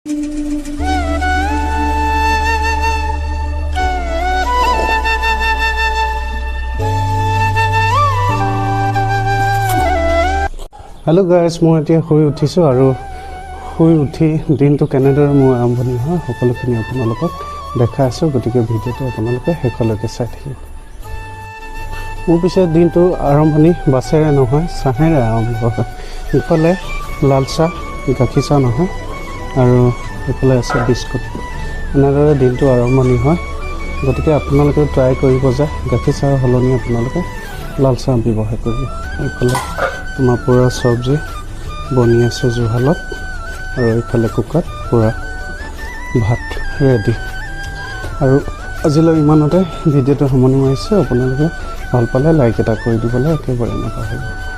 Hello' guys, মই এতিয়া শুই উঠিছোঁ আৰু শুই উঠি দিনটো কেনেদৰে মোৰ আৰম্ভণি হয় সকলোখিনি আপোনালোকক দেখাই আছোঁ। গতিকে ভিডিঅ'টো আপোনালোকে শেষলৈকে চাই থাকিব। মোৰ পিছে দিনটো আৰম্ভণি বাছেৰে নহয়, চাহেৰে আৰম্ভ হয়। ইফালে লাল চাহ, গাখীৰ চাহ নহয়, আৰু এইফালে আছে বিস্কুট। এনেদৰে দিনটো আৰম্ভণি হয়। গতিকে আপোনালোকেও ট্ৰাই কৰিব যে গাখীৰ চাহৰ সলনি আপোনালোকে লাল চাহ ব্যৱহাৰ কৰিব। এইফালে আমাৰ পূৰা চব্জি বনি আছে জুহালত আৰু এইফালে কুকাৰত পূৰা ভাত ৰেডি। আৰু আজিলৈ ইমানতে ভিডিঅ'টো সামৰণি মাৰিছোঁ। আপোনালোকে ভাল পালে লাইক এটা কৰি দিবলৈ একেবাৰে নাপাহৰিব।